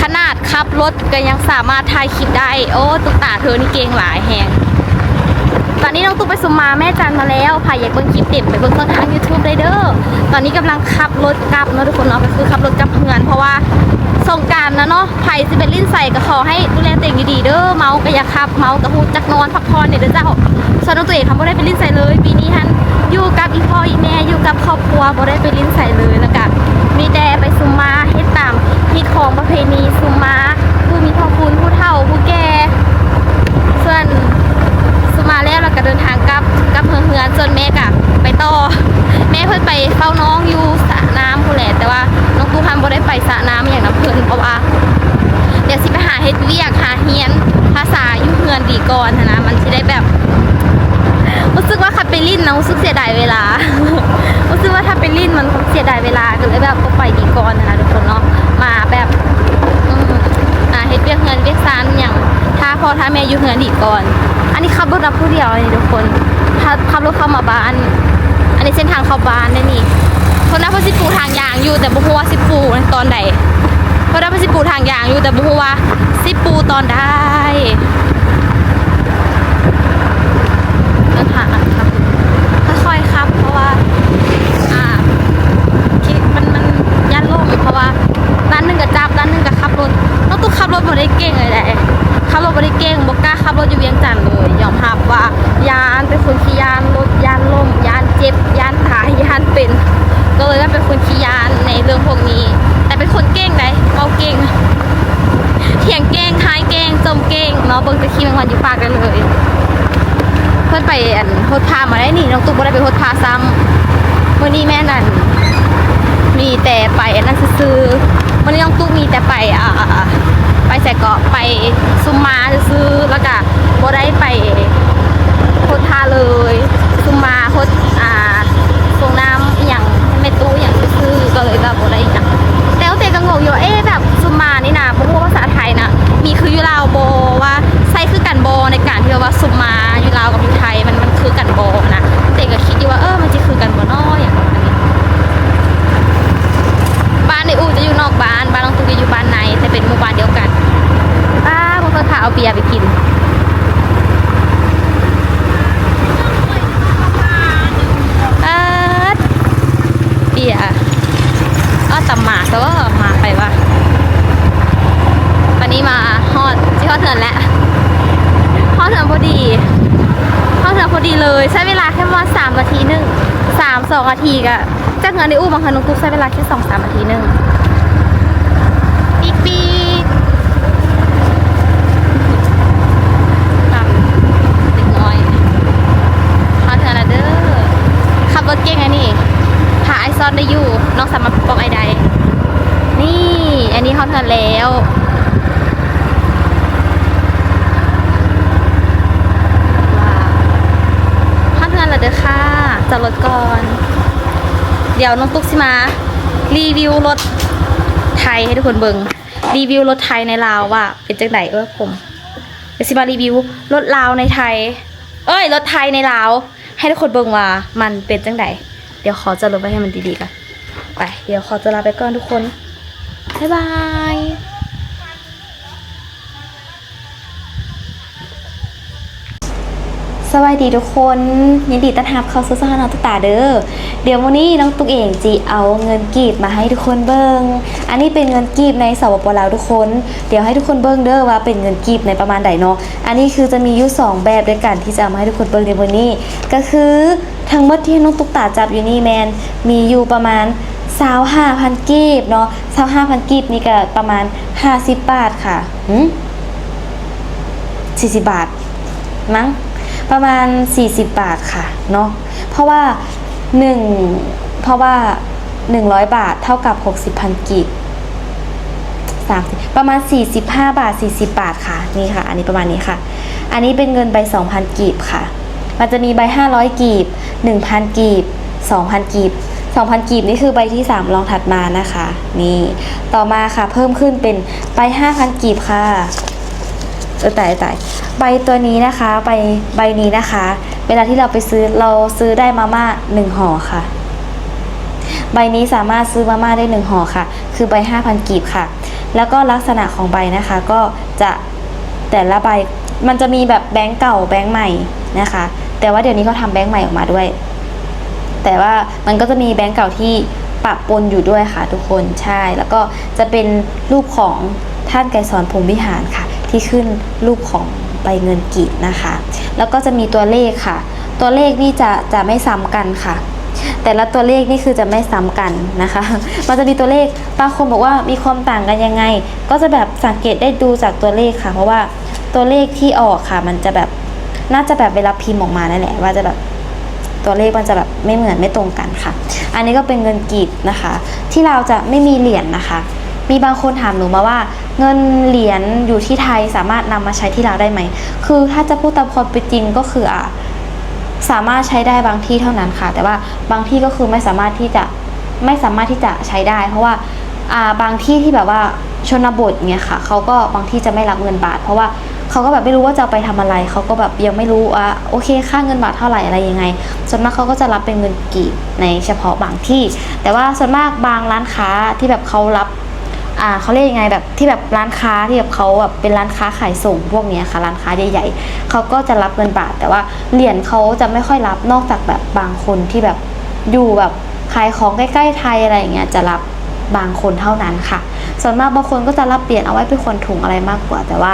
ຂະໜາດຂັບລົດກໍຍັງສາມາດຖ່າຍຄລິບໄດ້. ໂອ້ ຕຸກຕາເທີນີ້ເກັ່ງຫຼາຍແຮງ. ຕອນນີ້ນ້ອງຕຸກໄປຊຸມມາແມ່ຈັນມາແລ້ວ. ໃຜຢາກເບິ່ງຄລິບເຕັມ ໄປເບິ່ງຊ່ອງທາງ YouTube ໄດ້ເດີ້. ຕອນນີ້ກຳລັງຂັບລົດກັບເນາະທຸກຄົນເນາະ, ກໍຄືຂັບລົດກັບເຮືອນ ເພາະວ່າສົງການແລ້ວເນາະ. ໃຜຊິໄປຫຼິ້ນໃສກໍຂໍໃຫ້ດູແລຕົວເອງດີໆເດີ້. ເມົາກໍຢ່າຂັບ, ເມົາກໍຮູ້ຈັກນອນພັກຜ່ອນແດ່ເດີ້ເຈົ້າ. ສ່ວນຕົວເອງຫັ້ນບໍ່ໄດ້ໄປຫຼິ້ນໃສເລີຍ. ປີນີ້ຫັ້ນຢູ່ກັບອີ່ພໍ່ອີ່ແມ່, ຢູ່ກັບຄອບຄົວ, ບໍ່ໄດ້ໄປຫຼິ້ນໃສເລີຍ. ແລ້ວກະມີແຕ່ໄປຊຸມມາເຮັດຕາມຮີດຄອງປະເພນີ, ຊຸມມາຜູ້ມີພະຄຸນ, ຜູ້ເຖົ້າ, ຜູ້ແກ່. ສ່ວນຊຸມມາແລ້ວ ແລ້ວກະເດີນທາງກັບ, ກັບເຮືອນ. ສ່ວນແມ່ກະໄປຕໍ່, ແມ່ເພິ່ນໄປເຝົ້ານ້ອງຢູ່ສະນ້ຳພຸ້ນແຫຼະ. ແຕ່ວ່ານ້ອງຕຸກຫັ້ນບໍ່ໄດ້ໄປສະນ້ຳຫຍັງນຳເພິ່ນ ເພາະວ່າ ດຽວຊິໄປຫາເຮັດວຽກ ຫາຮຽນພາສາຢູ່ເຮືອນດີກ່ອນຫັ້ນນະ. ມັນຊິໄດ້ແບບ ຮູ້ສຶກວ່າຄັນໄປຫຼິ້ນນະ ຮູ້ສຶກເສຍດາຍເວລາ, ຮູ້ສຶກວ່າຖ້າໄປຫຼິ້ນມັນເສຍດາຍເວລາ ກໍເລີຍແບບບໍ່ໄປດີກ່ອນຫັ້ນນະທຸກຄົນເນາະ. ມາແບບ ອືມ ອ່າ ເຮັດວຽກເຮືອນວຽກຊານຫຍັງ ຖ້າພໍ່ຖ້າແມ່ຢູ່ເຮືອນດີກ່ອນ. ອັນນີ້ຂັບລົດມາຜູ້ດຽວນີ້ທຸກຄົນ, ຂັບ ຂັບລົດເຂົ້າມາບ້ານ. ອັນນີ້ເສັ້ນທາງເຂົ້າບ້ານເດ້ນີ້. ເພິ່ນວ່າເພິ່ນຊິປູທາງຢາງຢູ່ ແຕ່ບໍ່ຮູ້ວ່າຊິປູຕອນໃດ. ເພິ່ນວ່າເພິ່ນຊິປູທາງຢາງຢູ່ ແຕ່ບໍ່ຮູ້ວ່າຊິປູຕອນໃດ. ເດີນທາງ ອ່ະ ຄ່ອຍໆຂັບ ເພາະວ່າ ອ່າ ຄິດ ມັນ ມັນຢ້ານລົ້ມ ເພາະວ່າດ້ານໜຶ່ງກໍຈັບ ດ້ານໜຶ່ງກໍຂັບລົດ. ນ້ອງຕຸກຂັບລົດບໍ່ໄດ້ເກັ່ງເລີຍເດ້, ຂັບລົດບໍ່ໄດ້ເກັ່ງ, ບໍ່ກ້າຂັບລົດຢູ່ວຽງຈັນເລີຍ. ຍອມຮັບວ່າຢ້ານ, ເປັນຄົນຂີ້ຢ້ານລົດ, ຢ້ານລົ້ມ, ຢ້ານເຈັບ, ຢ້ານຕາຍ, ຢ້ານເປັນ. ກໍເລີຍວ່າເປັນຄົນຂີ້ຢ້ານໃນເລື່ອງພວກນີ້, ແຕ່ເປັນຄົນເກັ່ງໃດ໋, ເວົ້າເກັ່ງ, ຖຽງເກັ່ງ, ທາຍເກັ່ງ, ຈົ່ມເກັ່ງເນາະ. ເບິ່ງແຕ່ຂີ້ແມງວັນຢູ່ປາກໄດ້ເລີຍ. ເພິ່ນໄປ ອັນ ຫົດພະມາໄດ້ນີ້, ນ້ອງຕຸກບໍ່ໄດ້ໄປຫົດພະຊ້ຳ. ມື້ນີ້ແມ່ນ ອັນ ມີແຕ່ໄປອັນນັ້ນຊື່ໆ, ມື້ນີ້ນ້ອງຕຸກມີແຕ່ໄປ ອ່າ ໄປໃສເກາະ, ໄປຊຸມມາຊື່ໆ ແລ້ວກະບໍ່ໄດ້ໄປຫົດພະເລີຍ. ຊຸມມາຫົດ ອ່າ ສົງນ້ຳອີ່ຫຍັງໃຫ້ແມ່ຕູ້ອີ່ຫຍັງຊື່ໆ ກໍເລີຍແບບບໍ່ໄດ້ຫຍັງ. ແຕ່ເຕກໍງົງຢູ່ ເອ ແບບຊຸມມານີ້ນະ ບໍ່ຮູ້ວ່າພາສາໄທນະ ມີຄືຢູ່ລາວບໍ່ ວ່າໃຊ້ຄືກັນບໍ່ ໃນການທີ່ແບບວ່າຊຸມມາຢູ່ລາວກັບຢູ່ໄທ ມັນ ມັນຄືກັນບໍ່ນະ. ເຕກໍຄິດຢູ່ວ່າ ເອີ ມັນຊິຄືກັນບໍ່ນໍ ຫຍັງປະມານນີ້. ບ້ານໄອ້ອູ້ຈະຢູ່ນອກບ້ານ, ບ້ານນ້ອງຕຸກຈະຢູ່ບ້ານໃນ, ແຕ່ເປັນໝູ່ບ້ານດຽວກັນ. ປ້າ ເພິ່ນພາເອົາເບຍໄປກິນ. ປາດ ເບຍ ເອົາຕຳໝາກ ແຕ່ວ່າໝາກໄປວ່າ. ຕອນນີ້ມາຮອດ ຊິຮອດເຮືອນແລ້ວ, ຮອດເຮືອນພໍດີ, ຮອດເຮືອນພໍດີເລີຍ. ໃຊ້ເວລາແຄ່ປະມານສາມນາທີໜຶ່ງ, ສາມ ສອງນາທີກະ ຈາກເຮືອນໄອ້ອູ້ມາເຮືອນນ້ອງຕຸກໃຊ້ເວລາແຄ່ສອງສາມນາທີໜຶ່ງ. ປີກປີກ ນຳເດັກນ້ອຍ ຮອດເຮືອນແລ້ວເດີ້. ຂັບລົດເກັ່ງອັນນີ້ ຖ້າອ້າຍຊ້ອນໄດ້ຢູ່ ນ້ອງສາມາດປົກປ້ອງອ້າຍໄດ້. ນີ້ ອັນນີ້ຮອດເຮືອນແລ້ວ. ວ້າວ ຮອດເຮືອນແລ້ວເດີ້ຄ່າ. ຈອດລົດກ່ອນ. ດຽວນ້ອງຕຸກຊິມາຣີວິວລົດໄຖໃຫ້ທຸກຄົນເບິ່ງ, ຣີວິວລົດໄຖໃນລາວວ່າເປັນຈັ່ງໃດ. ເອີ ຜົມ ດຽວຊິມາຣີວິວລົດລາວໃນໄທ, ເອີຍ ລົດໄທໃນລາວ ໃຫ້ທຸກຄົນເບິ່ງວ່າມັນເປັນຈັ່ງໃດ. ດຽວຂໍຈອດລົດໄວ້ໃຫ້ມັນດີໆກ່ອນ. ໄປ ດຽວຂໍຕົວລາໄປກ່ອນທຸກຄົນ, ບາຍບາຍ. ສະບາຍດີທຸກຄົນ, ຍິນດີຕ້ອນຮັບເຂົ້າສູ່ຊ່ອງນ້ອງຕຸກຕາເດີ້. ດຽວມື້ນີ້ນ້ອງຕຸກເອງຊິເອົາເງິນກີບມາໃຫ້ທຸກຄົນເບິ່ງ. ອັນນີ້ເປັນເງິນກີບໃນ ສປປ ລາວ ທຸກຄົນ. ດຽວໃຫ້ທຸກຄົນເບິ່ງເດີ້ວ່າເປັນເງິນກີບໃນປະມານໃດເນາະ. ອັນນີ້ຄືຈະມີຢູ່ສອງແບບດ້ວຍກັນທີ່ຈະເອົາມາໃຫ້ທຸກຄົນເບິ່ງໃນມື້ນີ້, ກໍຄືທັງໝົດທີ່ນ້ອງຕຸກຕາຈັບຢູ່ນີ້ແມ່ນມີຢູ່ປະມານຊາວຫ້າພັນກີບເນາະ. ຊາວຫ້າພັນກີບນີ້ກໍປະມານຫ້າສິບບາດຄ່ະ. ຫື ສີ່ສິບບາດ ມັ້ງ ປະມານສີ່ສິບບາດຄ່ະເນາະ. ເພາະວ່າໜຶ່ງ ເພາະວ່າໜຶ່ງຮ້ອຍບາດເທົ່າກັບຫົກສິບພັນກີບ ສາມສິບ ປະມານສີ່ສິບຫ້າບາດ ສີ່ສິບບາດຄ່ະ. ນີ້ຄ່ະ ອັນນີ້ປະມານນີ້ຄ່ະ. ອັນນີ້ເປັນເງິນໃບສອງພັນກີບຄ່ະ. ມັນຈະມີໃບຫ້າຮ້ອຍກີບ, ໜຶ່ງພັນກີບ, ສອງພັນກີບ. ສອງພັນກີບນີ້ຄືໃບທີສາມລອງຖັດມານະຄະ. ນີ້ ຕໍ່ມາຄ່ະ ເພີ່ມຂຶ້ນເປັນໃບຫ້າພັນກີບຄ່ະ. ເອີ ຕາຍ ຕາຍ ໃບຕົວນີ້ນະຄະ ໃບ ໃບນີ້ນະຄະ ເວລາທີ່ເຮົາໄປຊື້ ເຮົາຊື້ໄດ້ມາມ່າໜຶ່ງຫໍ່ຄ່ະ. ໃບນີ້ສາມາດຊື້ມາມ່າໄດ້ໜຶ່ງຫໍ່ຄ່ະ ຄືໃບຫ້າພັນກີບຄ່ະ. แล้วก็ลักษณะของใบนะคะ ก็จะแต่ละใบ มันจะมีแบบแบงก์เก่าแบงก์ใหม่นะคะ แต่ว่าเดี๋ยวนี้เขาทำแบงก์ใหม่ออกมาด้วย แต่ว่ามันก็จะมีแบงก์เก่าที่ปะปนอยู่ด้วยค่ะทุกคน ใช่ แล้วก็จะเป็นรูปของท่านไกรสอน พรหมวิหารค่ะ ที่ขึ้นรูปของใบเงินกีบนะคะ แล้วก็จะมีตัวเลขค่ะ ตัวเลขนี่จะ จะไม่ซ้ำกันค่ะ แต่ละตัวเลขนี่คือจะไม่ซ้ำกันนะคะ มันจะมีตัวเลข บางคนบอกว่ามีความต่างกันยังไง ก็จะแบบสังเกตได้ดูจากตัวเลขค่ะ เพราะว่าตัวเลขที่ออกค่ะ มันจะแบบ น่าจะแบบเวลาพิมพ์ออกมานั่นแหละ ว่าจะแบบ ตัวเลขมันจะแบบไม่เหมือนไม่ตรงกันค่ะ อันนี้ก็เป็นเงินกีบนะคะ ที่ลาวจะไม่มีเหรียญนะคะ มีบางคนถามหนูมาว่า เงินเหรียญอยู่ที่ไทยสามารถนำมาใช้ที่ลาวได้ไหม คือถ้าจะพูดตามความเป็นจริงก็คือ อ่า สามารถใช้ได้บางที่เท่านั้นค่ะ แต่ว่าบางที่ก็คือไม่สามารถที่จะ ไม่สามารถที่จะใช้ได้ เพราะว่า อ่า บางที่ที่แบบว่าชนบทเงี้ยค่ะ เขาก็บางที่จะไม่รับเงินบาท เพราะว่าเขาก็แบบไม่รู้ว่าจะเอาไปทำอะไร เขาก็แบบยังไม่รู้ว่า โอเค ค่าเงินบาทเท่าไหร่ อะไรยังไง ส่วนมากเขาก็จะรับเป็นเงินกีบในเฉพาะบางที่ แต่ว่าส่วนมากบางร้านค้าที่แบบเขารับ อ่า เขาเรียกยังไง แบบที่แบบร้านค้าที่แบบเขาแบบเป็นร้านค้าขายส่งพวกเนี้ยค่ะ ร้านค้าใหญ่ๆ เขาก็จะรับเงินบาท แต่ว่าเหรียญเขาจะไม่ค่อยรับ นอกจากแบบบางคนที่แบบอยู่แบบขายของใกล้ๆไทยอะไรอย่างเงี้ย จะรับบางคนเท่านั้นค่ะ ส่วนมากบางคนก็จะรับเหรียญเอาไว้เป็นขวัญถุงอะไรมากกว่า แต่ว่า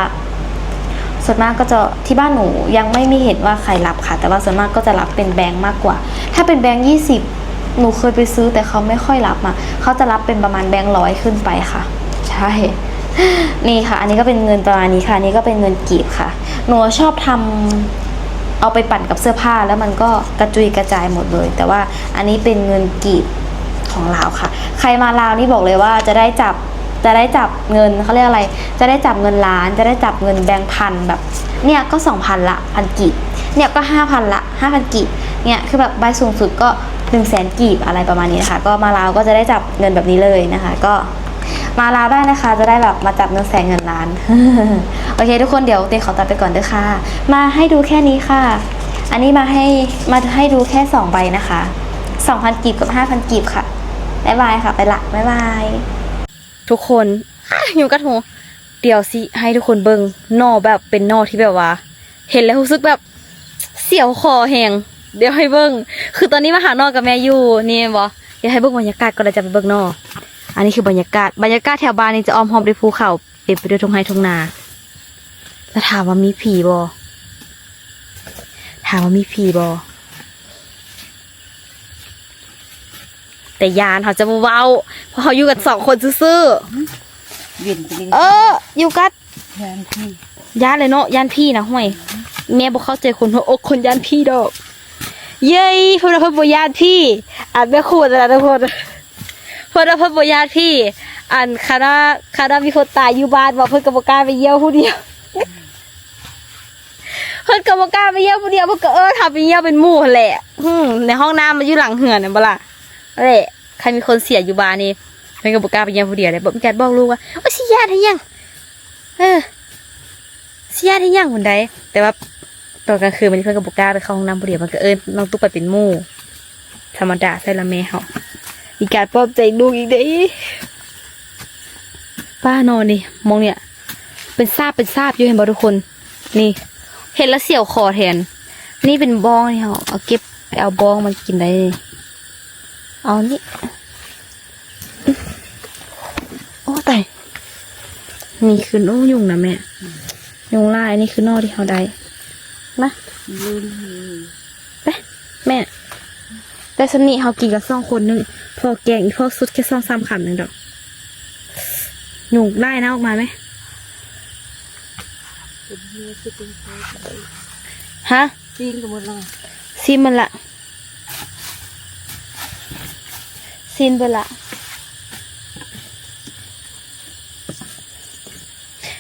ส่วนมากก็จะ ที่บ้านหนูยังไม่มีเห็นว่าใครรับค่ะ แต่ว่าส่วนมากก็จะรับเป็นแบงก์มากกว่า ถ้าเป็นแบงก์ยี่สิบ หนูเคยไปซื้อ แต่เขาไม่ค่อยรับอะ เขาจะรับเป็นประมาณแบงก์ร้อยขึ้นไปค่ะ ใช่ นี่ค่ะ อันนี้ก็เป็นเงินประมาณนี้ค่ะ อันนี้ก็เป็นเงินกีบค่ะ หนูชอบทำ เอาไปปั่นกับเสื้อผ้า แล้วมันก็กระจุยกระจายหมดเลย แต่ว่าอันนี้เป็นเงินกีบของลาวค่ะ ใครมาลาวนี่บอกเลยว่าจะได้จับ จะได้จับเงิน เขาเรียกอะไร จะได้จับเงินล้าน จะได้จับเงินแบงก์พัน แบบ เนี่ยก็สองพันละ พันกีบ เนี่ยก็ห้าพันละ ห้าพันกีบ เนี่ยคือแบบใบสูงสุดก็หนึ่งแสนกีบ อะไรประมาณนี้นะคะ ก็มาลาวก็จะได้จับเงินแบบนี้เลยนะคะ ก็มาลาวได้นะคะ จะได้แบบมาจับเงินแสนเงินล้าน โอเคทุกคน เดี๋ยวเตยขอตัดไปก่อนเด้อค่ะ มาให้ดูแค่นี้ค่ะ อันนี้มาให้ มาให้ดูแค่สองใบนะคะ สองพันกีบกับห้าพันกีบค่ะ บ๊ายบายค่ะ ไปละ บ๊ายบาย ทุกคน อ้า ยุงกัดหู เดี๋ยวสิให้ทุกคนเบิ่งหน่อแบบเป็นหน่อที่แบบว่า เห็นแล้วรู้สึกแบบเสียวคอแฮง เดี๋ยวให้เบิ่ง คือตอนนี้มาหาหน่อกับแม่อยู่ นี่แม่นบ่ เดี๋ยวให้เบิ่งบรรยากาศก่อน แล้วจะไปเบิ่งหน่อ อันนี้คือบรรยากาศ บรรยากาศแถวบ้านนี่จะอ้อมฮอบด้วยภูเขา เต็มไปด้วยทุ่งไร่ทุ่งนา แล้วถามว่ามีผีบ่ ถามว่ามีผีบ่ แต่ย้าน เฮาจะบ่เว้า เพราะเฮาอยู่กันสองคนซื่อๆ เว้นไปเลย เออ อยู่กัด ย้านผี ย้านเลยเนาะ ย้านผีนะ ห้วย แม่บ่เข้าใจคนหัวอกคนย้านผีดอก เย้ย เพิ่นว่าเพิ่นบ่ย้านผี อันแม่ครูนั่นน่ะทุกคน เพิ่นว่าเพิ่นบ่ย้านผี อันคันว่า คันว่ามีคนตายอยู่บ้านบ่ เพิ่นก็บ่กล้าไปเยี่ยวผู้เดียว เพิ่นก็บ่กล้าไปเยี่ยมผู้เดียว เพิ่นก็เอิ้นเฮาไปเยี่ยมเป็นหมู่หั้นแหละ อืม ในห้องน้ำมันอยู่หลังเฮือนนั่นบ่ล่ะ นั่นแหละ คันมีคนเสียอยู่บ้านนี่ เพิ่นก็บ่กล้าไปเยี่ยมผู้เดียวเด้ บ่มีการบอกลูกว่า โอ๊ย สิย้านเฮ็ดหยัง เออ สิย้านเฮ็ดหยัง พุ้นใด แต่ว่าตอนกลางคืนมัน เพิ่นก็บ่กล้าไปเข้าห้องน้ำผู้เดียว เพิ่นก็เอิ้นน้องตุ๊กไปเป็นหมู่ ธรรมดา ใส่ละแม่เฮา มีการปลอบใจลูกอีกเด้ ป้าหน่อนี่ มองเนี่ย เป็นซาบเป็นซาบอยู่ เห็นบ่ทุกคน นี่ เห็นแล้วเสียวคอแทน นี่เป็นบ้องนี่ เฮาเอาเก็บ ไปเอาบ้องมันกินได้นี่ เอานี่ โอ้ ตาย นี่คือ โอ้ ยุงนะแม่ ยุงลาย อันนี้คือหน่อที่เฮาได้ มา ไป แม่ แต่ส่ำนี้เฮากินกันสองคนหนึ่ง พอแกงอีพ่อสุดแค่สองสามคำหนึ่งดอก ยุงลายนะ ออกมาไหม ฮะ ซีนก็หมดแล้ว ซีนหมดละ ซีนเบิดละ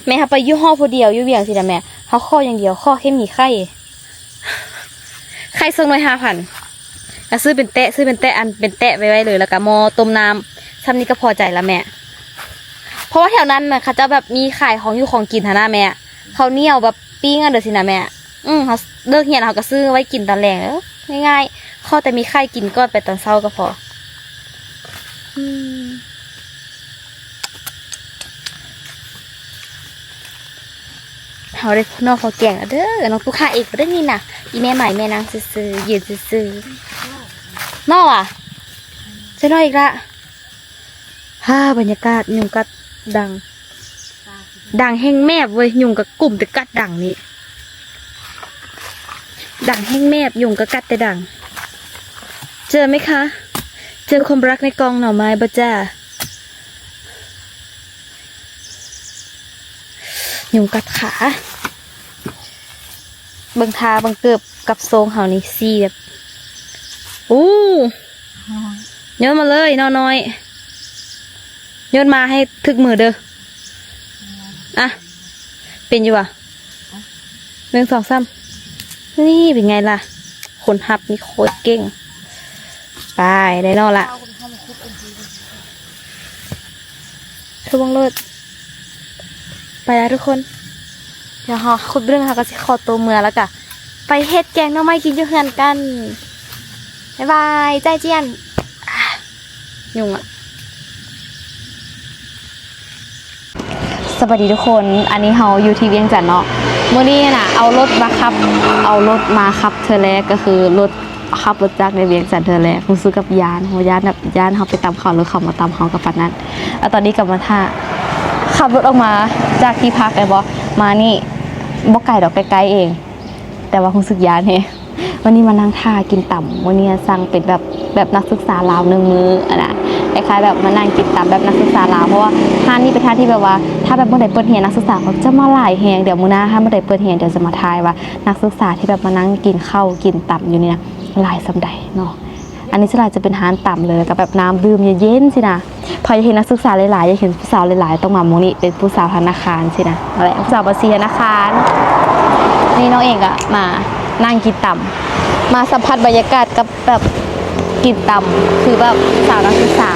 แม่เฮาไปอยู่หอผู้เดียวอยู่เวียงซี้นะแม่ เฮาขออย่างเดียว ขอแค่มีไข่ ไข่สักหน่วยห้าพัน ก็ซื้อเป็นแต๊ะ ซื้อเป็นแต๊ะ อันเป็นแต๊ะไว้ๆเลย แล้วก็หม้อต้มน้ำ ส่ำนี้ก็พอใจละแม่ เพราะว่าแถวนั้นน่ะ เขาเจ้าแบบมีขายของอยู่ของกินหั้นนะแม่ ข้าวเหนียวแบบปิ้งอันเดียวซี้นะแม่ อืม เฮาเลิกเรียนเฮาก็ซื้อไว้กินตอนแลง เออ ง่ายๆ ขอแต่มีไข่กินก่อนไปตอนเช้าก็พอ อืม ເຮົາໄດ້ໜໍ່ເຂົ້າແກງແລ້ວເດີ. ນ້ອງຕຸກຫາເອງບໍ່ໄດ້ນີ້ນະ. ອີແມ່ໝາຍແມ່ນາງຊື່ໆ ຢືນຊື່ໆ ເນາະຫວາ. ໃສ່ໜໍ່ອີກລະ. ຫາ ບັນຍາກາດ ຍຸງກັດດັງ ດັງແຮງແມບເວີຍ. ຍຸງກໍກຸ່ມແຕ່ກັດດັງນີ້ ດັງແຮງແມບ ຍຸງກໍກັດແຕ່ດັງ. ເຈີໄໝຄະ? ເຈີຄວາມລັກໃນກ່ອງໜໍ່ໄມ້ບໍ່ຈ້າ? ຍຸງກັດຂາ. ເບິ່ງທ່າເບິ່ງເກີບກັບໂຊງເຮົານີ້ ສີແບບ ໂອ້ ໂຍນມາເລີຍໜໍ່ນ້ອຍ. ໂຍນມາໃຫ້ຖືກມືເດີ. ອ່ະ ເປັນຢູ່ຫວາ? ໜຶ່ງ ສອງ ສາມ. ນີ້ເປັນໄງລະ? ຄົນຮັບນີ້ໂຄດເກັ່ງ. ໄປ ໄດ້ໜໍ່ລະ. ຄືເບິ່ງໂລດ. ໄປລະທຸກຄົນ. ດຽວເຮົາຂຸດເລື່ອງ ເຮົາກໍຊິຂໍຕົວເມືອ ແລ້ວກໍໄປເຮັດແກງໜໍ່ໄມ້ກິນຢູ່ເຮືອນກັນ. ບາຍບາຍ ໃຈຈຽນ. ຍຸງອະ. ສະບາຍດີທຸກຄົນ. ອັນນີ້ເຮົາຢູ່ທີ່ວຽງຈັນເນາະ. ມື້ນີ້ນະ ເອົາລົດມາຂັບ ເອົາລົດມາຂັບເທື່ອແລກ ກໍຄືລົດ ຂັບລົດຈັກໃນວຽງຈັນເທື່ອແລກ ຮູ້ສຶກກັບຢ້ານ ໂຫ ຢ້ານແບບ ຢ້ານເຮົາໄປຕຳເຂົາ ຫຼືເຂົາມາຕຳເຮົາກັບປານນັ້ນ. ແລ້ວຕອນນີ້ກໍມາຖ້າ ຂັບລົດອອກມາຈາກທີ່ພັກແມ່ນບໍ່ ມານີ້ ບໍ່ໄກດອກ ໃກ້ໆເອງ ແຕ່ວ່າຮູ້ສຶກຢ້ານແຮງ. ວັນນີ້ມານັ່ງຖ້າກິນຕຳ ມື້ນີ້ສັ່ງເປັນແບບ ແບບນັກສຶກສາລາວໜຶ່ງມື້ຫັ້ນນະ ຄ້າຍໆແບບມານັ່ງກິນຕຳແບບນັກສຶກສາລາວ ເພາະວ່າຮ້ານນີ້ເປັນຮ້ານທີ່ແບບວ່າ ຖ້າແບບມື້ໃດເປີດຮຽນ ນັກສຶກສາເຂົາຈະມາຫຼາຍແຮງ. ດຽວມື້ໜ້າຖ້າມື້ໃດເປີດຮຽນ ດຽວຈະມາຖ່າຍວ່າ ນັກສຶກສາທີ່ແບບມານັ່ງກິນເຂົ້າກິນຕຳຢູ່ນີ້ນະ ຫຼາຍສ່ຳໃດເນາະ. ອັນນີ້ສ່ວນຫຼາຍຈະເປັນຮ້ານຕຳເລີຍ ແລ້ວກໍແບບນ້ຳດື່ມເຢັນໆຊີ້ນະ. ໃຜຢາກເຫັນນັກສຶກສາຫຼາຍໆ ຢາກເຫັນຜູ້ສາວຫຼາຍໆ ຕ້ອງມາໝ່ອງນີ້ ເປັນຜູ້ສາວທະນາຄານຊີ້ນະ. ນັ້ນແຫຼະ ຜູ້ສາວບັນຊີທະນາຄານ. ນີ້ນ້ອງເອງກໍມານັ່ງກິນຕຳ ມາສຳຜັດບັນຍາກາດກັບແບບກິນຕຳ ຄືແບບສາວນັກສຶກສາ.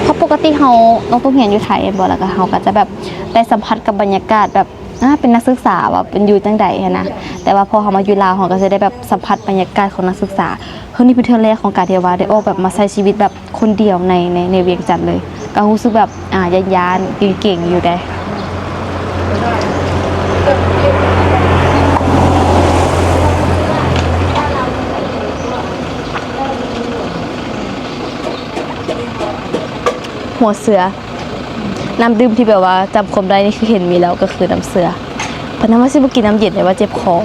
ເພາະປົກກະຕິເຮົາ ນ້ອງຕ້ອງຮຽນຢູ່ໄທແມ່ນບໍ່ ແລ້ວກໍເຮົາກໍຈະແບບໄດ້ສຳຜັດກັບບັນຍາກາດແບບ ອ່າ ເປັນນັກສຶກສາວ່າເປັນຢູ່ຈັ່ງໃດຫັ້ນນະ. ແຕ່ວ່າພໍເຮົາມາຢູ່ລາວ ເຮົາກໍຈະໄດ້ແບບສຳຜັດບັນຍາກາດຂອງນັກສຶກສາ. ເທື່ອນີ້ເປັນເທື່ອແລກຂອງການທີ່ວ່າໄດ້ອອກແບບມາໃຊ້ຊີວິດແບບຄົນດຽວໃນ ໃນ ໃນວຽງຈັນເລີຍ ກໍຮູ້ສຶກແບບ ອ່າ ຢ້ານໆ ເກງໆຢູ່ເດ້. ຫົວເສືອ. ນ້ຳດື່ມທີ່ແບບວ່າຈຳຄວາມໄດ້ນີ້ຄືເຫັນມີແລ້ວກໍຄືນ້ຳເສືອ. ປານນັ້ນວ່າຊິບໍ່ກິນນ້ຳເຢັນ ແຕ່ວ່າເຈັບຄໍ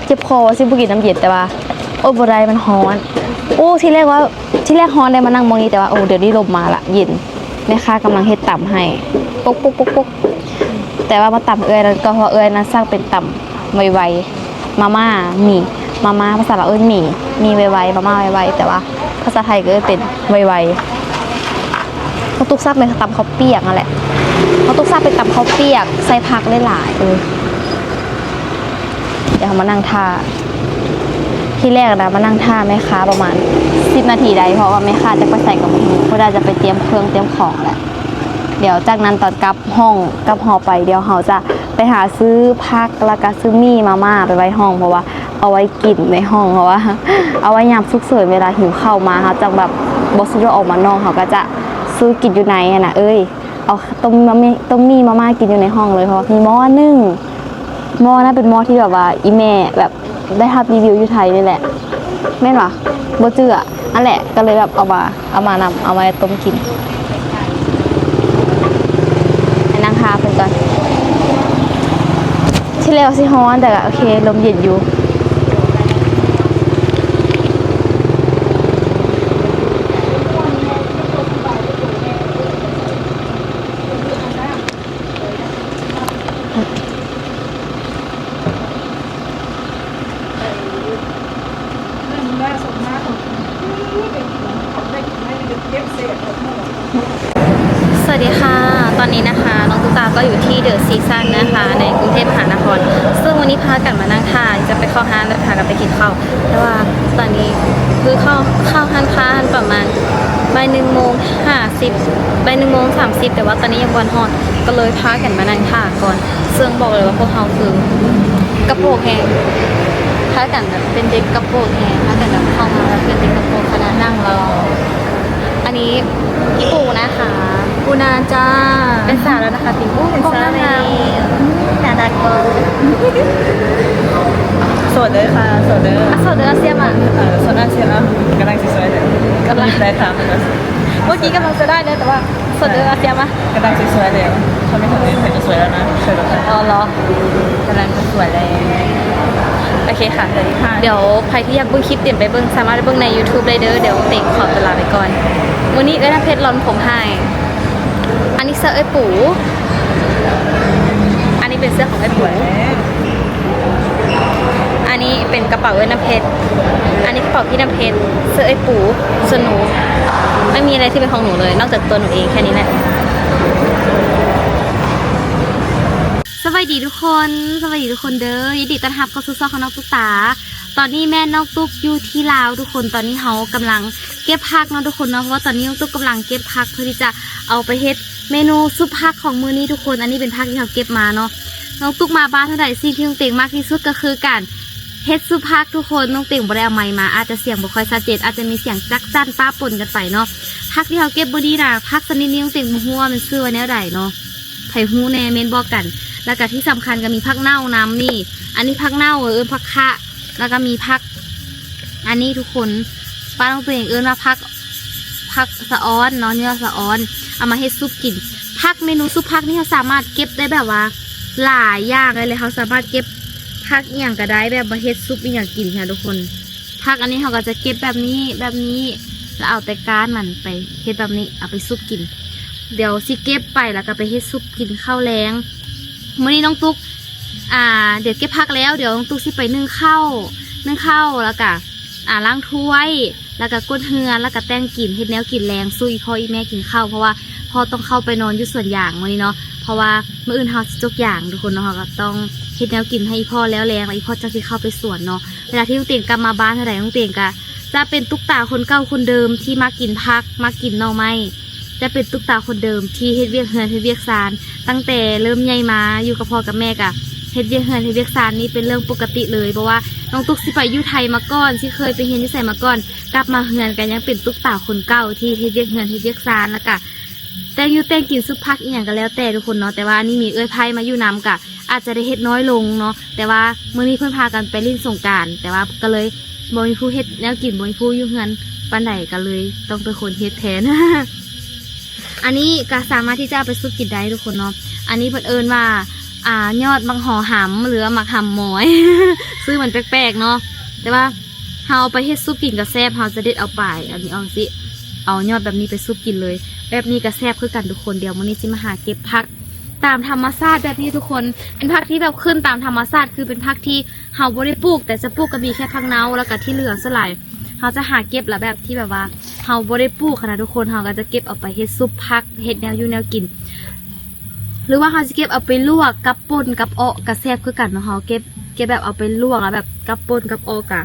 ເຈັບຄໍວ່າຊິບໍ່ກິນນ້ຳເຢັນ ແຕ່ວ່າອົດບໍ່ໄດ້ມັນຮ້ອນ. ໂອ້ ທີແລກວ່າ ທີແລກຮ້ອນໄດ້ມານັ່ງໝ່ອງນີ້ ແຕ່ວ່າ ໂອ້ ດຽວນີ້ລົມມາລະ ເຢັນ. ແມ່ຄ້າກຳລັງເຮັດຕຳໃຫ້ ປົກໆໆໆ. ແຕ່ວ່າມາຕຳເອື້ອຍນັ້ນກໍ ເພາະເອື້ອຍນັ້ນສັ່ງເປັນຕຳໄວໆ ມາມ່າ ໝີ່ ມາມ່າ ພາສາລາວເອີ້ນໝີ່ ໝີ່ໄວໆ ມາມ່າໄວໆ ແຕ່ວ່າພາສາໄທກໍເອີ້ນເປັນໄວໆ. ເຮົາຕຸກສັບເປັນຕຳເຂົ້າປຽກນັ້ນແຫຼະ ເຮົາຕຸກສັບເປັນຕຳເຂົ້າປຽກ ໃສ່ຜັກຫຼາຍໆ ເອີ. ດຽວເຮົາມານັ່ງຖ້າ ທີແລກນະ ມານັ່ງຖ້າແມ່ຄ້າປະມານສິບນາທີໄດ້ ເພາະວ່າແມ່ຄ້າຈັກໄປໃສກໍບໍ່ຮູ້ ເພິ່ນອາດຈະໄປຕຽມເຄື່ອງຕຽມຂອງແຫຼະ. ດຽວຈາກນັ້ນຕອນກັບ ຫ້ອງກັບຫໍໄປ ດຽວເຮົາຈະໄປຫາຊື້ຜັກ ແລ້ວກະຊື້ໝີ່ມາມ່າໄປໄວ້ຫ້ອງ ເພາະວ່າເອົາໄວ້ກິນໃນຫ້ອງ ເພາະວ່າເອົາໄວ້ຍາມສຸກເສີນ ເວລາຫິວເຂົ້າມາ ເຮົາຈັ່ງແບບບໍ່ສະດວກອອກມານອກ ເຮົາກະຈະຊື້ກິນຢູ່ໃນຫັ້ນນະເອີຍ. ເອົາຕົ້ມມາ ຕົ້ມໝີ່ມາມ່າກິນຢູ່ໃນຫ້ອງເລີຍ ເພາະວ່າມີໝໍ້ໜຶ່ງ ໝໍ້ນັ້ນເປັນໝໍ້ທີ່ແບບວ່າອີ່ແມ່ແບບ ໄດ້ຮັບຣີວິວຢູ່ໄທນີ້ແຫຼະ ແມ່ນຫວາ? ບໍ່ຈື່ອະ ອັນແຫຼະ ກໍເລີຍແບບເອົາມາ ເອົາມານຳ ເອົາມາຕົ້ມກິນ. ໄປນັ່ງຖ້າເພິ່ນກ່ອນ ທີແລກວ່າຊິຮ້ອນ ແຕ່ກໍໂອເຄ ລົມເຢັນຢູ່. ສະຫວັດດີຄ່ະ ຕອນນີ້ນະຄະ ນ້ອງຕຸກຕາກໍຢູ່ທີ່ເດີຊີຊັນນະຄະ ໃນກຸງເທບມະຫານະຄອນ ເຊິ່ງມື້ນີ້ພາກັນມານັ່ງຖ້າຈະໄປເຂົ້າຮ້ານ ແລ້ວພາກັນໄປກິນເຂົ້າ ແຕ່ວ່າຕອນນີ້ຄືເຂົ້າ ເຂົ້າຮ້ານຄ້າຫັ້ນປະມານບ່າຍໜຶ່ງໂມງຫ້າສິບ ບ່າຍໜຶ່ງໂມງສາມສິບ ແຕ່ວ່າຕອນນີ້ຍັງບໍ່ທັນຮອດ ກໍເລີຍພາກັນມານັ່ງຖ້າກ່ອນ ເຊິ່ງບອກເລີຍວ່າພວກເຮົາຄືກະໂປກແຮງ ພາກັນແບບເປັນເດັກກະໂປກແຮງ ພາກັນແບບເຂົ້າມາແບບເປັນເດັກກະໂປກຂະໜາດ ນັ່ງລໍ. ອັນນີ້ອີ່ປູນະຄະ ປູນາຈ້າ ເປັນສາວແລ້ວນະຄະ ຕິ ອູ້ ເປັນສາວແລ້ວ ອືມ ໜ້າ ໂສດເດີຄ່ະ ໂສດເດີ ໂສດເດີ ອາຊຽມ ເອີ ໂສດອາຊຽມ ກຳລັງຊິສວຍເດີ ກຳລັງໄດ້ຖາມ ເມື່ອກີ້ກຳລັງຈະໄດ້ເດີ ແຕ່ວ່າ ສວຍເດີ ອາຊຽມ ກຳລັງຊິສວຍເດີ ຖ້າມີຄົນອື່ນໃຜຈະສວຍແລ້ວນະ ສວຍແລ້ວ ອໍ ເຫຼືອ ກຳລັງຈະສວຍແລ້ວ ໂອເຄຄ່ະ ດຽວໃຜທີ່ຢາກເບິ່ງຄລິບເຕັມໄປເບິ່ງ ສາມາດໄປເບິ່ງໃນຢູທູບໄດ້ເດີ ດຽວເຕັງຂໍຕົວລາໄປກ່ອນ ມື້ນີ້ເອື້ອຍນ້ຳເພັດລອນຜົມໃຫ້ ອັນນີ້ເສື້ອເອື້ອຍປູ ອັນນີ້ເປັນເສື້ອຂອງເອື້ອຍປູ ອັນນີ້ເປັນກະເປົາເອື້ອຍນ້ຳເພັດ ອັນນີ້ກະເປົາພີ່ນ້ຳເພັດ ເສື້ອເອື້ອຍປູ ສ່ວນໜູ ໄມ່ມີອະໄລທີ່ເປັນຂອງໜູເລີຍ ນອກຈາກຕົວໜູເອງ ແຄ່ນີ້ແຫຼະ. ສະບາຍດີທຸກຄົນ ສະບາຍດີທຸກຄົນເດີ ຍິນດີຕ້ອນຮັບເຂົ້າສູ່ຊ່ອງຂອງນ້ອງຕຸກຕາ. ຕອນນີ້ແມ່ນນ້ອງຕຸກຢູ່ທີ່ລາວທຸກຄົນ ຕອນນີ້ເຮົາກຳລັງເກັບຜັກເນາະທຸກຄົນເນາະ ເພາະວ່າຕອນນີ້ນ້ອງຕຸກກຳລັງເກັບຜັກ ເພື່ອທີ່ຈະເອົາໄປເຮັດເມນູຊຸບຜັກຂອງມື້ນີ້ທຸກຄົນ. ອັນນີ້ເປັນຜັກທີ່ເຮົາເກັບມາເນາະ ນ້ອງຕຸກມາບ້ານເທົ່າໃດ ສິ່ງທີ່ນ້ອງເຕັງມັກທີ່ສຸດກໍຄືການເຮັດຊຸບຜັກທຸກຄົນ. ນ້ອງເຕັງບໍ່ໄດ້ເອົາໄມມາ ອາດຈະສຽງບໍ່ຄ່ອຍຊັດເຈນ ອາດຈະມີສຽງຈັກຈັ່ນປະປົນກັນໄປເນາະ. ຜັກທີ່ເຮົາເກັບມື້ນີ້ນະ ຜັກຊະນິດນີ້ນ້ອງເຕັງບໍ່ຮູ້ວ່າມັນຊື່ວ່າແນວໃດເນາະ ໃຜຮູ້ແດ່ເມັ້ນບອກກັນ. ແລ້ວກະທີ່ສຳຄັນກໍມີຜັກເນົ່ານຳນີ້ ອັນນີ້ຜັກເນົ່າ ເອີ້ນຜັກຄະ ແລ້ວກໍມີຜັກ ອັນນີ້ທຸກຄົນ ບ້ານຂອງຕົວເອງເອີ້ນວ່າຜັກ ຜັກສະອອນເນາະ ເນື້ອສະອອນ ເອົາມາເຮັດຊຸບກິນ. ຜັກ ເມນູຊຸບຜັກນີ້ເຮົາສາມາດເກັບໄດ້ແບບວ່າຫຼາຍຢ່າງເລີຍ ເຮົາສາມາດເກັບຜັກອີ່ຫຍັງກໍໄດ້ ແບບມາເຮັດຊຸບອີ່ຫຍັງກິນຫັ້ນນະທຸກຄົນ. ຜັກອັນນີ້ເຮົາກໍຈະເກັບແບບນີ້ ແບບນີ້ ແລ້ວເອົາແຕ່ກ້ານມັນໄປເຮັດແບບນີ້ ເອົາໄປຊຸບກິນ. ດຽວຊິເກັບໄປ ແລ້ວກໍໄປເຮັດຊຸບກິນເຂົ້າແລງ. ມື້ນີ້ນ້ອງຕຸກ ອ່າ ດຽວເກັບຜັກແລ້ວ ດຽວນ້ອງຕຸກຊິໄປໜຶ້ງເຂົ້າ ໜຶ້ງເຂົ້າ ແລ້ວກະ ອ່າ ລ້າງຖ້ວຍ ແລ້ວກະກົດເຮືອນ ແລ້ວກະແຕ່ງກິນ ເຮັດແນວກິນແລງສູ່ອີ່ພໍ່ອີ່ແມ່ກິນເຂົ້າ ເພາະວ່າພໍ່ຕ້ອງເຂົ້າໄປນອນຢູ່ສວນຢາງມື້ນີ້ເນາະ ເພາະວ່າມື້ອື່ນເຮົາຊິຈົກຢາງທຸກຄົນເນາະ ເຮົາກໍຕ້ອງເຮັດແນວກິນໃຫ້ອີ່ພໍ່ແລ້ວແລງ ແລ້ວອີ່ພໍ່ຈັ່ງຊິເຂົ້າໄປສວນເນາະ. ເວລາທີ່ນ້ອງເຕັງກັບມາບ້ານເທົ່າໃດ ນ້ອງເຕັງກະຈະເປັນຕຸກຕາຄົນເກົ່າຄົນເດີມທີ່ມັກກິນຜັກ ມັກກິນໜໍ່ໄມ້ ຈະເປັນຕຸກຕາຄົນເດີມທີ່ເຮັດວຽກເຮືອນເຮັດວຽກຊານ ຕັ້ງແຕ່ເລີ່ມໃຫຍ່ມາຢູ່ກັບພໍ່ກັບແມ່ກະເຮັດວຽກເຮືອນເຮັດວຽກຊານນີ້ເປັນເລື່ອງປົກກະຕິເລີຍ ເພາະວ່ານ້ອງຕຸກຊິໄປຢູ່ໄທມາກ່ອນ ຊິເຄີຍໄປຮຽນຢູ່ໃສມາກ່ອນ ກັບມາເຮືອນກະຍັງເປັນຕຸກຕາຄົນເກົ່າທີ່ເຮັດວຽກເຮືອນເຮັດວຽກຊານ ແລ້ວກະແຕ່ງຢູ່ແຕ່ງກິນຊຸບຜັກອີ່ຫຍັງກະແລ້ວແຕ່ທຸກຄົນເນາະ. ແຕ່ວ່າອັນນີ້ມີເອື້ອຍໄພມາຢູ່ນຳກະອາດຈະໄດ້ເຮັດນ້ອຍລົງເນາະ ແຕ່ວ່າມື້ນີ້ເພິ່ນພາກັນໄປຫຼິ້ນສົງການ ແຕ່ວ່າກະເລີຍ ບໍ່ມີຜູ້ເຮັດແນວກິນ ບໍ່ມີຜູ້ຢູ່ເຮືອນປານໃດ ກະເລີຍຕ້ອງເປັນຄົນເຮັດແທນ. ອັນນີ້ກະສາມາດທີ່ຈະເອົາໄປຊຸບກິນໄດ້ທຸກຄົນເນາະ. ອັນນີ້ເພິ່ນເອີ້ນວ່າ ອ່າ ຍອດໝາກຫໍຫຳ ຫຼືວ່າໝາກຫຳໝອຍ ຊື່ມັນແປກໆເນາະ ແຕ່ວ່າເຮົາເອົາໄປເຮັດຊຸບກິນກະແຊບ. ເຮົາຈະເດັດເອົາປາຍອັນນີ້ອອກ ຊິເອົາຍອດແບບນີ້ໄປຊຸບກິນເລີຍ ແບບນີ້ກະແຊບຄືກັນທຸກຄົນ. ດຽວມື້ນີ້ຊິມາຫາເກັບຜັກຕາມທຳມະຊາດແບບນີ້ທຸກຄົນ ເປັນຜັກທີ່ແບບຂຶ້ນຕາມທຳມະຊາດ ຄືເປັນຜັກທີ່ ເຮົາບໍ່ໄດ້ປູກ ແຕ່ຈະປູກກໍມີແຄ່ຜັກເນົ່າ ແລ້ວກໍທີ່ເຫຼືອສ່ວນຫຼາຍເຮົາຈະຫາເກັບລະແບບທີ່ແບບວ່າເຮົາບໍ່ໄດ້ປູກຫັ້ນນະທຸກຄົນ ເຮົາກໍຈະເກັບເອົາໄປເຮັດຊຸບຜັກ ເຮັດແນວຢູ່ແນວກິນ ຫຼືວ່າເຮົາຊິເກັບເອົາໄປລວກກັບປົ່ນກັບເອາະກໍແຊບຄືກັນເນາະ. ເຮົາເກັບ ເກັບແບບເອົາໄປລວກແລ້ວແບບກັບປົ່ນກັບເອາະກ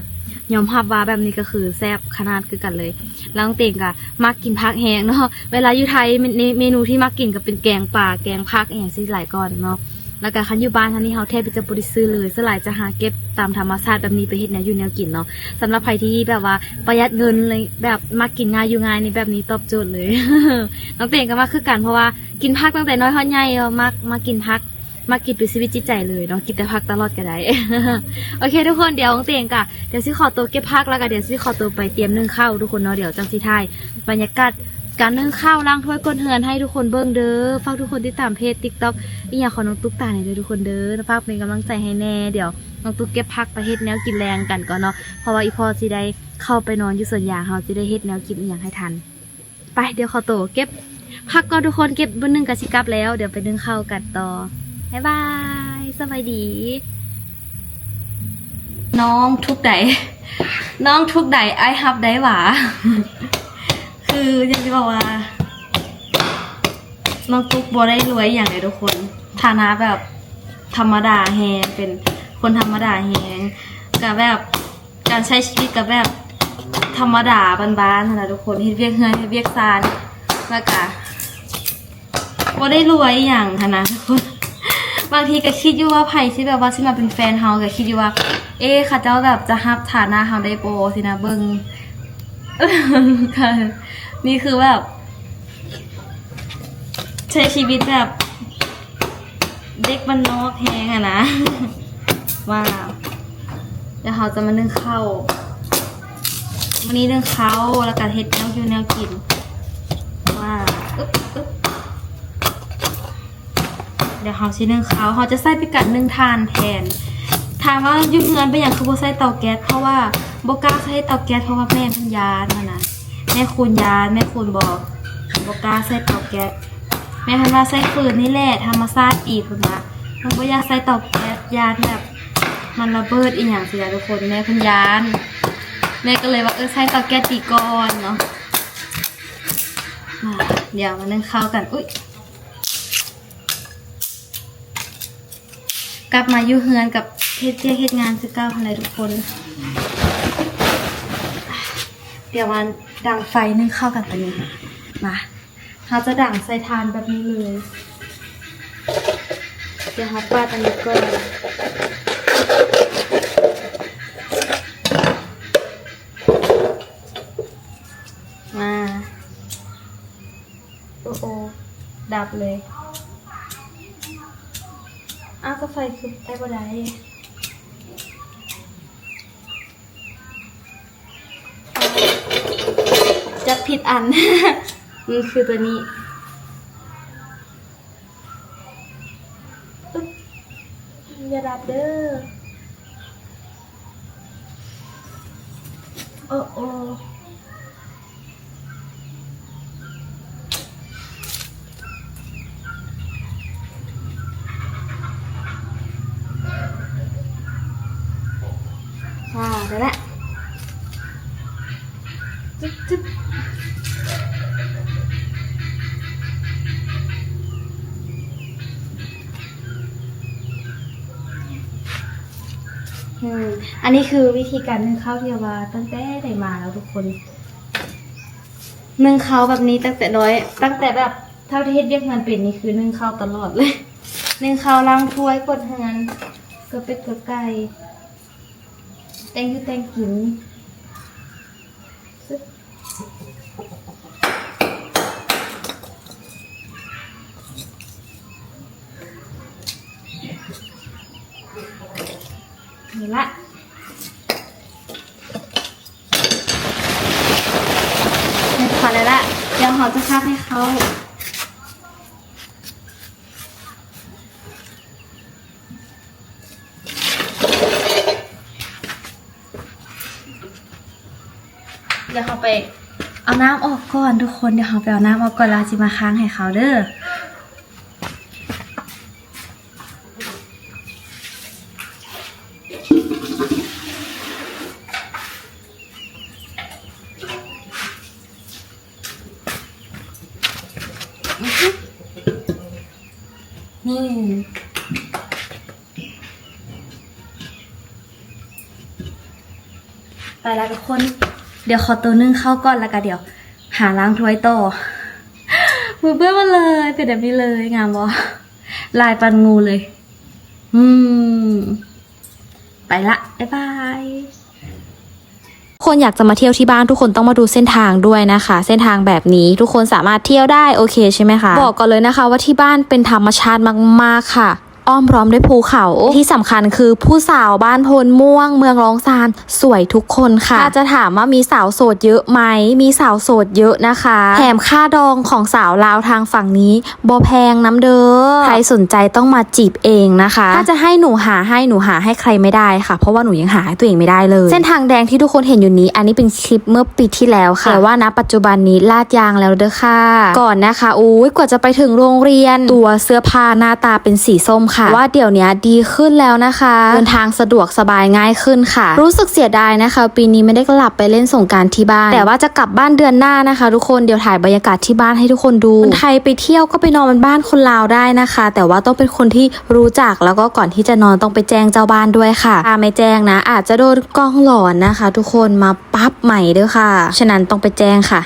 ໍຍອມຮັບວ່າແບບນີ້ກໍຄືແຊບຂະໜາດຄືກັນເລີຍ. ແລ້ວນ້ອງເຕັງກໍມັກກິນຜັກແຮງເນາະ ເວລາຢູ່ໄທ ເມ ເມນູທີ່ມັກກິນກໍເປັນແກງປາ ແກງຜັກອີ່ຫຍັງຊີ້ຫຼາຍກ່ອນເນາະ. ແລ້ວກະຄັນຢູ່ບ້ານເຮົານີ້ ເຮົາແທບຈະບໍ່ໄດ້ຊື້ເລີຍ ສ່ວນຫຼາຍຈະຫາເກັບຕາມທຳມະຊາດແບບນີ້ໄປເຮັດແນວຢູ່ແນວກິນເນາະ. ສຳລັບໃຜທີ່ແບບວ່າປະຢັດເງິນ ແບບມັກກິນງ່າຢູ່ງ່າຍນີ້ ແບບນີ້ຕອບໂຈດເລີຍ. ນ້ອງເຕັງກໍມັກຄືກັນ ເພາະວ່າກິນຜັກຕັ້ງແຕ່ນ້ອຍຮອດໃຫຍ່ ມັກ ມັກກິນຜັກ ມັກກິນເປັນຊີວິດຈິດໃຈເລີຍເນາະ ກິນແຕ່ຜັກຕະຫຼອດກໍໄດ້. ໂອເຄທຸກຄົນ ດຽວນ້ອງເຕັງກະ ດຽວຊິຂໍຕົວເກັບຜັກ ແລ້ວກະດຽວຊິຂໍຕົວໄປຕຽມໜຶ້ງເຂົ້າທຸກຄົນເນາະ. ດຽວຈັ່ງຊິຖ່າຍບັນຍາກາດ ການໜຶ້ງເຂົ້າ ລ້າງຖ້ວຍ ກົດເຮືອນໃຫ້ທຸກຄົນເບິ່ງເດີ. ຝາກທຸກຄົນຕິດຕາມເພຈ TikTok ອີ່ຫຍັງຂອງນ້ອງຕຸກຕາແດ່ເດີທຸກຄົນເດີ ຝາກເປັນກຳລັງໃຈໃຫ້ແດ່. ດຽວນ້ອງຕຸກເກັບຜັກໄປເຮັດແນວກິນແລງກັນກ່ອນເນາະ ເພາະວ່າອີ່ພໍ່ຊິໄດ້ເຂົ້າໄປນອນຢູ່ສວນຢາງ ເຮົາຊິໄດ້ເຮັດແນວກິນອີ່ຫຍັງໃຫ້ທັນ. ໄປ ດຽວຂໍໂຕເກັບຜັກກ່ອນທຸກຄົນ ເກັບບຶດໜຶ່ງກະຊິກັບແລ້ວ ດຽວໄປໜຶ້ງເຂົ້າກັນຕໍ່. ບາຍບາຍ ສະບາຍດີ. ນ້ອງທຸກໃດ ນ້ອງທຸກໃດ ອ້າຍຮັບໄດ້ຫວາ. ຄືຢາກຊິບອກວ່າ ນ້ອງຕຸກບໍ່ໄດ້ລວຍອີ່ຫຍັງເລີຍທຸກຄົນ ຖານະແບບທຳມະດາແຮງ ເປັນຄົນທຳມະດາແຮງ ກະແບບການໃຊ້ຊີວິດກະແບບທຳມະດາບ້ານໆຫັ້ນນະທຸກຄົນ ເຮັດວຽກເຮືອນເຮັດວຽກຊານ ແລ້ວກະ ບໍ່ໄດ້ລວຍອີ່ຫຍັງຫັ້ນນະທຸກຄົນ. ບາງທີກໍຄິດຢູ່ວ່າໃຜຊິແບບວ່າຊິມາເປັນແຟນເຮົາ ກໍຄິດຢູ່ວ່າ ເອ ເຂົາເຈົ້າແບບຈະຮັບຖານະເຮົາໄດ້ບໍ່ຊີ້ນະ. ເບິ່ງ ນີ້ຄືແບບ ໃຊ້ຊີວິດແບບ ເດັກບ້ານນອກແຮງຫັ້ນນະ. ວ້າວ ດຽວເຮົາຈະມາໜຶ້ງເຂົ້າ. ມື້ນີ້ໜຶ້ງເຂົ້າ ແລ້ວກະເຮັດແນວຢູ່ແນວກິນ. ວ້າວ ອຶບ ອຶບ. ດຽວເຮົາຊິໜຶ້ງເຂົ້າ ເຮົາຈະໃຊ້ເປັນການໜຶ້ງຖ່ານແທນ. ຖາມວ່າຢູ່ເຮືອນເປັນຫຍັງຄືບໍ່ໃຊ້ເຕົາແກັສ? ເພາະວ່າບໍ່ກ້າໃຊ້ເຕົາແກັສ ເພາະວ່າແມ່ເພິ່ນຢ້ານຫັ້ນນະ. ແມ່ຄູນຢ້ານ ແມ່ຄູນບໍ່ ບໍ່ກ້າໃຊ້ເຕົາແກັສ. ແມ່ເພິ່ນວ່າໃຊ້ຟືນນີ້ແຫຼະ ທຳມະຊາດດີ ເພິ່ນວ່າ. ເພິ່ນບໍ່ຢາກໃຊ້ເຕົາແກັສ ຢ້ານແບບມັນລະເບີດອີ່ຫຍັງຊີ້ນະທຸກຄົນ. ແມ່ເພິ່ນຢ້ານ ແມ່ກໍເລີຍວ່າ ເອີ ໃຊ້ເຕົາແກັສດີກ່ອນເນາະ. ມາ ດຽວມາໜຶ້ງເຂົ້າກັນ. ອຸ້ຍ ກັບມາຢູ່ເຮືອນກັບເຮັດວຽກເຮັດງານຄືເກົ່າຫັ້ນແຫຼະທຸກຄົນ. ດຽວມາດັງໄຟໜຶ້ງເຂົ້າກັນຕອນນີ້. ມາ ເຮົາຈະດັງໃສ່ຖ່ານແບບນີ້ເລີຍ. ດຽວເຮົາປາດອັນນີ້ກ່ອນ. ມາ ໂອ້ໂອ້ ດັບເລີຍ. ອ້າວ ກໍໄຟຄືໄປບໍ່ໄດ້ ຈັບຜິດອັນ. ມັນຄືຕົວນີ້. ອຶບ ຢ່າດັບເດີ. ໂອ້ໂອ້ ອ່າ ໄດ້ລະ. ຈຶບ ຈຶບ. ອືມ ອັນນີ້ຄືວິທີການໜຶ້ງເຂົ້າທີ່ວ່າຕັ້ງແຕ່ໃດມາແລ້ວທຸກຄົນ. ໜຶ້ງເຂົ້າແບບນີ້ຕັ້ງແຕ່ນ້ອຍ ຕັ້ງແຕ່ແບບເທົ່າທີ່ເຮັດວຽກເຮືອນເປັນນີ້ ຄືໜຶ້ງເຂົ້າຕະຫຼອດເລີຍ. ໜຶ້ງເຂົ້າ ລ້າງຖ້ວຍ ກວາດເຮືອນ ກວາດເປັດກວາດໄກ່ ແຕ່ງຢູ່ແຕ່ງກິນ. ຊຶບ ນີ້ລະ ນີ້ພໍແລ້ວລະ. ດຽວເຮົາຈະພັກໃຫ້ເຂົ້າ. ດຽວເຮົາໄປເອົານ້ຳອອກກ່ອນທຸກຄົນ. ດຽວເຮົາໄປເອົານ້ຳອອກກ່ອນ ແລ້ວເຮົາຊິມາຄ້າງໃຫ້ເຂົ້າເດີ. ນີ້ ໄປລະທຸກຄົນ. ດຽວຂໍໂຕໜຶ້ງເຂົ້າກ່ອນ ແລ້ວກະດຽວຫາລ້າງຖ້ວຍຕໍ່. ມືເປື້ອນໝົດເລີຍ ເປັນແບບນີ້ເລີຍ. ງາມບໍ່? ລາຍປານງູເລີຍ. ອືມ ໄປລະ ບາຍບາຍ. ຄົນຢາກຈະມາທ່ຽວທີ່ບ້ານ ທຸກຄົນຕ້ອງມາດູເສັ້ນທາງດ້ວຍນະຄະ. ເສັ້ນທາງແບບນີ້ທຸກຄົນສາມາດທ່ຽວໄດ້ ໂອເຄໃຊ່ໄໝຄະ? ບອກກ່ອນເລີຍນະຄະວ່າທີ່ບ້ານເປັນທຳມະຊາດມາກໆ ຄ່ະ ອ້ອມລ້ອມດ້ວຍພູເຂົາ. ທີ່ສຳຄັນຄືຜູ້ສາວບ້ານໂພນມ່ວງ ເມືອງລ້ອງຊານ ສວຍທຸກຄົນຄ່ະ. ຖ້າຈະຖາມວ່າມີສາວໂສດເຍອະໄໝ? ມີສາວໂສດເຍອະນະຄະ. ແຖມຄ່າດອງຂອງສາວລາວທາງຝັ່ງນີ້ ບໍ່ແພງນຳເດີ. ໃຜສົນໃຈຕ້ອງມາຈີບເອງນະຄະ. ຖ້າຈະໃຫ້ໜູຫາໃຫ້ ໜູຫາໃຫ້ໃຄໄມ່ໄດ້ຄ່ະ ເພາະວ່າໜູຍັງຫາໃຫ້ຕົວເອງໄມ່ໄດ້ເລີຍ. ເສັ້ນທາງແດງທີ່ທຸກຄົນເຫັນຢູ່ນີ້ ອັນນີ້ເປັນຄລິບເມື່ອປີທີ່ແລ້ວຄ່ະ ແຕ່ວ່ານະປັດຈຸບັນນີ້ລາດຢາງແລ້ວເດີຄ່ະ. ກ່ອນນະຄະ ໂອ້ຍ ກວ່າຈະໄປເຖິງໂຮງຮຽນ ຕົວະເສື້ອຜ້າໜ້າຕາເປັນສີສົ້ມຄ່ະ ແຕ່ວ່າດຽວເນີ້ຍດີຂຶ້ນແລ້ວນະຄະ. ເດີນທາງສະດວກສະບາຍງ່າຍຂຶ້ນຄ່ະ. ຮູ້ສຶກເສຍດາຍນະຄະ ປີນີ້ໄມ່ໄດ້ກັບໄປເລ່ນສົງການທີ່ບ້ານ ແຕ່ວ່າຈະກັບບ້ານເດືອນໜ້ານະຄະທຸກຄົນ. ດຽວຖ່າຍບັນຍາກາດທີ່ບ້ານໃຫ້ທຸກຄົນດູ. ຄົນໄທໄປທ່ຽວກໍໄປນອນບ້ານຄົນລາວໄດ້ນະຄະ ແຕ່ວ່າຕ້ອງເປັນຄົນທີ່ຮູ້ຈັກ ແລ້ວກໍກ່ອນທີ່ຈະນອນຕ້ອງໄປແຈ້ງເຈົ້າບ້ານດ້ວຍຄ່ະ. ຖ້າໄມ່ແຈ້ງນະ ອາດຈະໂດນກ້ອງຫຼອນນະຄະທຸກຄົນ ມາປັບໃໝເດີຄ່ະ. ສະນັ້ນຕ້ອງໄປແຈ້ງຄ່ະ.